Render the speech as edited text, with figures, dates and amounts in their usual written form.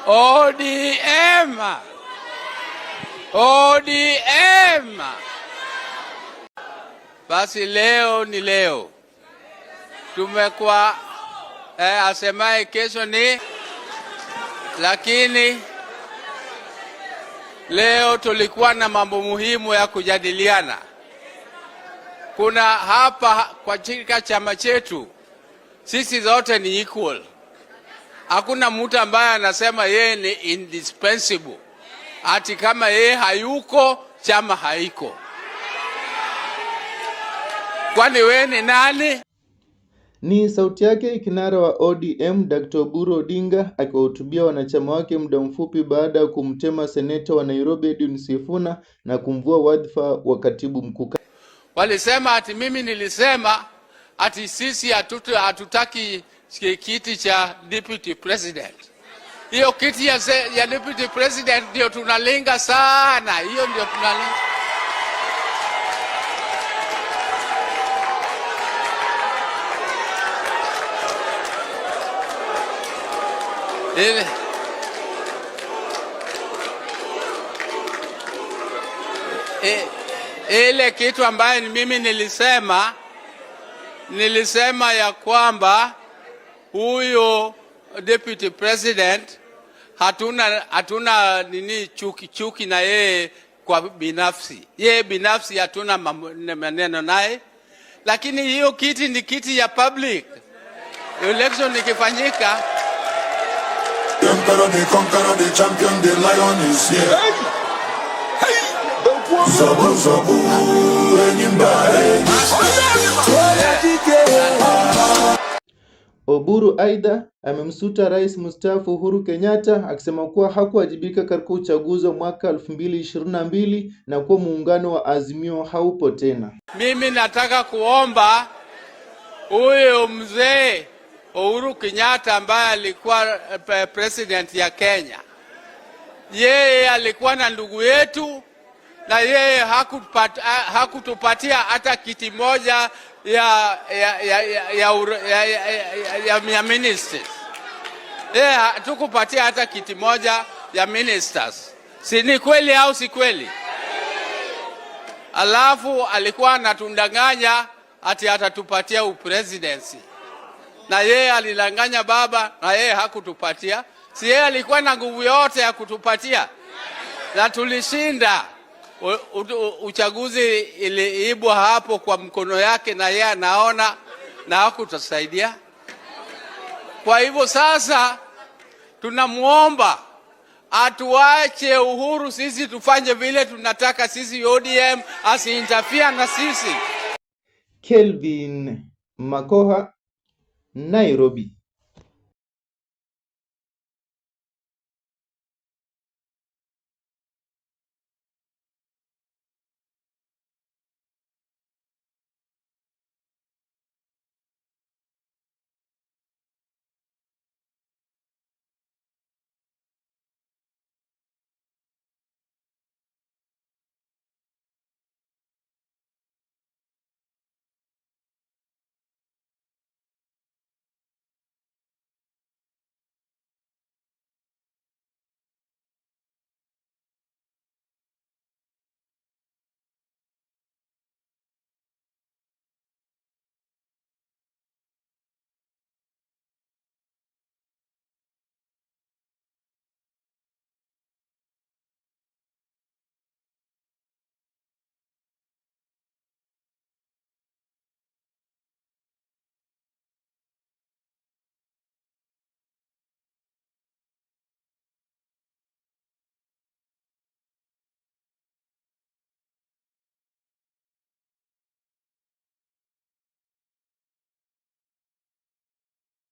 ODM. ODM. Basi leo ni leo. Tumekuwa asemaye kesho ni, lakini leo tulikuwa na mambo muhimu ya kujadiliana. Kuna hapa kwa katika chama chetu sisi zote ni equal. Hakuna mtu ambaye anasema yeye ni indispensable, ati kama yeye hayuko chama haiko. Kwani wewe ni nani? Ni sauti yake kinara wa ODM Dr. Oburu Odinga akiwahutubia wanachama wake muda mfupi baada ya kumtema seneta wa Nairobi Edwin Sifuna na kumvua wadhifa wa katibu mkuu. Walisema ati mimi nilisema ati sisi hatutaki kiti cha deputy president. Hiyo kiti ya deputy president ndio tunalenga sana, hiyo ndio tunalenga. Ile kitu ambayo mimi nilisema ya kwamba huyo deputy president hatuna nini chuki na yeye kwa binafsi. Yeye binafsi hatuna maneno naye, lakini hiyo kiti ni kiti ya public. Election ikifanyika, The emperor, the conqueror, the champion, the lion is here. Zabu, zabu, enyimba, enyi. Oburu aidha amemsuta Rais mstaafu Uhuru Kenyatta akisema kuwa hakuwajibika katika uchaguzi wa mwaka 2022 na kuwa muungano wa Azimio haupo tena. Mimi nataka kuomba huyu mzee Uhuru Kenyatta ambaye alikuwa president ya Kenya, yeye alikuwa na ndugu yetu na yeye hakutupatia hata kiti moja ya ministers. Yeye hatukupatia hata kiti moja ya ministers. Si ni kweli au si kweli? Alafu alikuwa anatundanganya ati atatupatia upresidency. Na yeye alidanganya baba, na yeye hakutupatia. Si yeye alikuwa na nguvu yote ya kutupatia? Na tulishinda. Uchaguzi iliibwa hapo kwa mkono yake, na yeye anaona na hakutusaidia. Kwa hivyo sasa tunamuomba atuache uhuru sisi tufanye vile tunataka sisi ODM, asiinterfere na sisi. Kelvin Makoha, Nairobi.